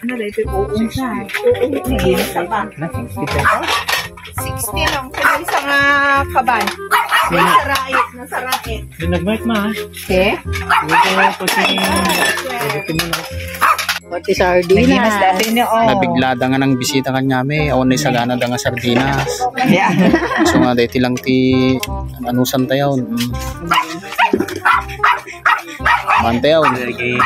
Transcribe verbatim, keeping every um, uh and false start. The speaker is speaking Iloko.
Ano, dahil ito, uong siya. Uong, nag-init ka pa. Na, sixty pesos. Sixty lang. Kaya isang, ah, kaban. May sarait, nasaraet. Yung nag-mark, ma, ha? Okay. Ito, pati, pati mo na. Pati sardinas. Nagimas dati niya, oh. Nabigla da nga nang bisita kanyami. Awan na isagana da nga sardinas. Yeah. So nga, dahil lang ti anusan tayo. Mm. Man tayo. Lagi.